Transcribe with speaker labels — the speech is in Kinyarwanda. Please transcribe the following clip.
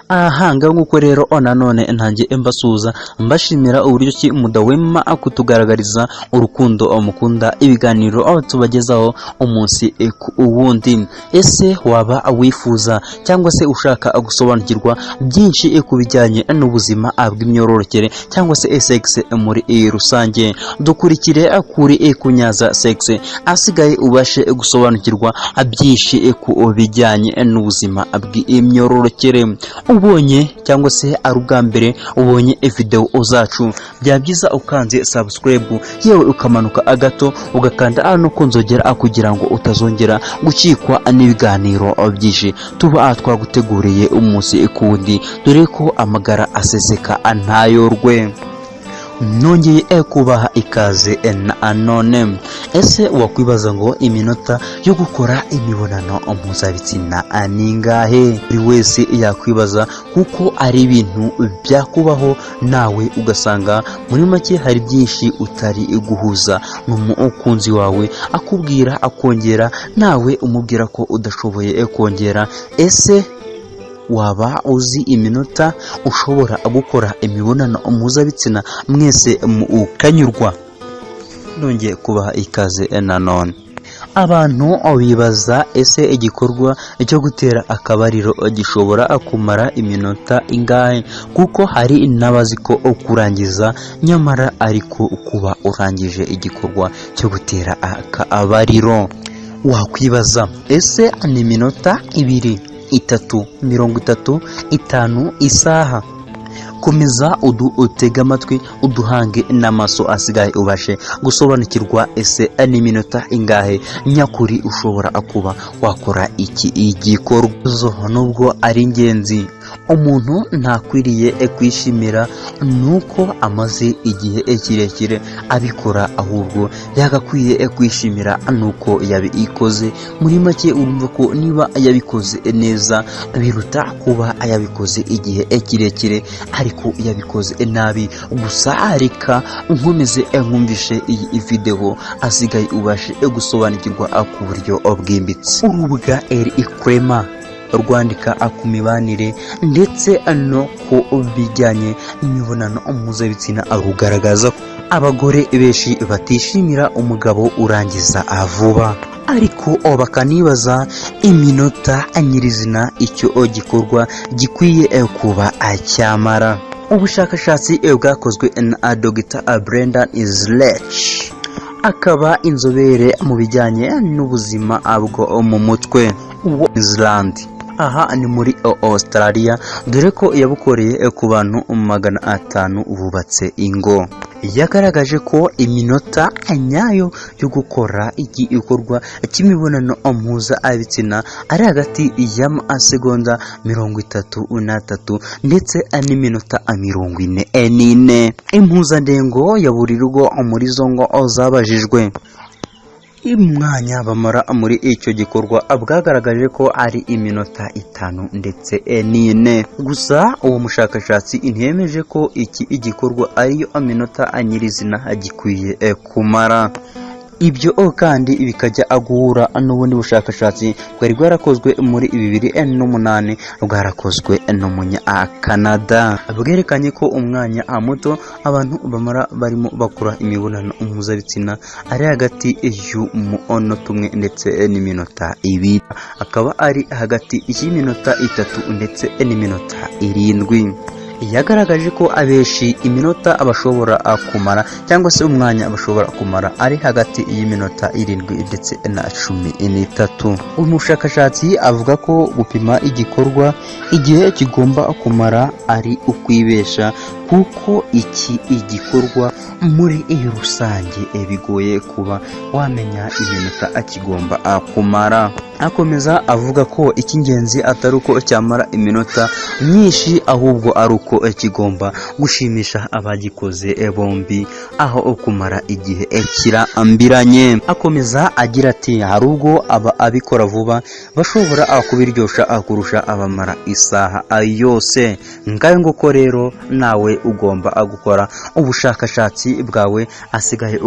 Speaker 1: Aha ngaho nk'uko rero nanone ntange mbasuhuza, mbashimira uburyo ki mudahwema kutugaragariza urukundo mukunda ibiganiro aho tubagezaho umunsi ku wundi. Ese waba wifuza cyangwa se ushaka gusobanukirwa byinshi ku bijyanye n'ubuzima bw'imyororokere cyangwa se sex muri rusange? Dukurikire kuri Kunyaza Sex, asigaye ubashe gusobanukirwa byinshi ku bijyanye n'ubuzima bw'imyororokere. Ubonye cyangwa se ari ubwa mbere ubonye videwo zacu, byaba byiza ukanze subscribe, yewe ukamanuka gato ugakanda hano ku nzogera kugira ngo utazongera gucikwa n'ibiganiro byinshi tuba twaguteguriye umunsi ku wundi, dore ko amagara aseseka ntayorwe. Nongeye kubaha ikaze na none. Ese wakwibaza ngo iminota yo gukora imibonano mpuzabitsina ni ingahe? Buri wese yakwibaza, kuko ari ibintu byakubaho nawe ugasanga muri make hari byinshi utari guhuza n'umukunzi wawe, akubwira akongera, nawe umubwira ko udashoboye kongera. Ese waba uzi iminota ushobora gukora imibonano mpuzabitsina mwese mukanyurwa? Nongeye kubaha ikaze nanone. Abantu bibaza: ese igikorwa cyo gutera akabariro gishobora kumara iminota ingahe? Kuko hari n'abazi ko kurangiza, nyamara ariko kuba urangije igikorwa cyo gutera akabariro, wakwibaza: ese ni iminota 2, 3, 30, 5, isaha? Komeza utege amatwi, uduhange n'amaso, asigaye ubashe gusobanukirwa ese n'iminota ingahe nyakuri ushobora kuba wakora iki igikorwa. Nubwo ari ingenzi, umuntu ntakwiriye kwishimira nuko amaze igihe kirekire abikora, ahubwo yagakwiye kwishimira nuko yabikoze. Muri make urumva ko niba yabikoze neza biruta kuba yabikoze igihe kirekire ariko yabikoze nabi. Gusa reka nkomeze nkumvishe iyi videwo, asigaye ubashe gusobanukirwa ku buryo bwimbitse. Urubuga Eri Ikwema rwandika ku mibanire ndetse no ku bijyanye n'imibonano mpuzabitsina rugaragaza ko abagore benshi batishimira umugabo urangiza vuba, ariko bakanibaza iminota nyirizina icyo gikorwa gikwiye kuba cyamara. Ubushakashatsi bwakozwe na Dr Brendan Zietsch, akaba inzobere mu bijyanye n'ubuzima bwo mu mutwe wa Queensland, aha ni muri Australia, dore ko yabukoreye ku bantu 500 bubatse ingo, yagaragaje ko iminota nyayo yo gukora igikorwa cy'imibonano mpuzabitsina ari hagati y'amasegonda 33 ndetse n'iminota 44. Impuzandengo ya buri rugo muri zo ngo zabajijwe, umwanya bamara muri icyo gikorwa bwagaragaje ko ari iminota 5 ndetse n'4. Gusa uwo mushakashatsi ntiyemeje ko iki igikorwa ariyo minota nyirizina gikwiye kumara. Ibyo kandi bikajya guhura n'ubundi bushakashatsi bwari bwarakozwe muri 2008, bwarakozwe n'umunyakanada, bwerekanye ko umwanya muto abantu bamara barimo bakora imibonano mpuzabitsina ari hagati y'umunota umwe ndetse n'iminota 2, akaba ari hagati y'iminota 3 ndetse n'iminota 7. Yagaragaje ko abenshi iminota bashobora kumara cyangwa se umwanya bashobora kumara ari hagati y'iminota 7 ndetse na 13. Uyu mushakashatsi avuga ko gupima igikorwa igihe kigomba kumara ari ukwibesha, kuko iki igikorwa muri rusange bigoye kuba wamenya iminota kigomba kumara. Akomeza avuga ko icy'ingenzi atari uko cyamara iminota myinshi, ahubwo ari uko kigomba gushimisha abagikoze bombi aho kumara igihe kirambiranye. Akomeza agira ati: "Hari ubwo aba abikora vuba bashobora kubiryosha kurusha abamara isaha yose." Ngayo nguko rero, nawe ugomba gukora ubushakashatsi bwawe, asigaye.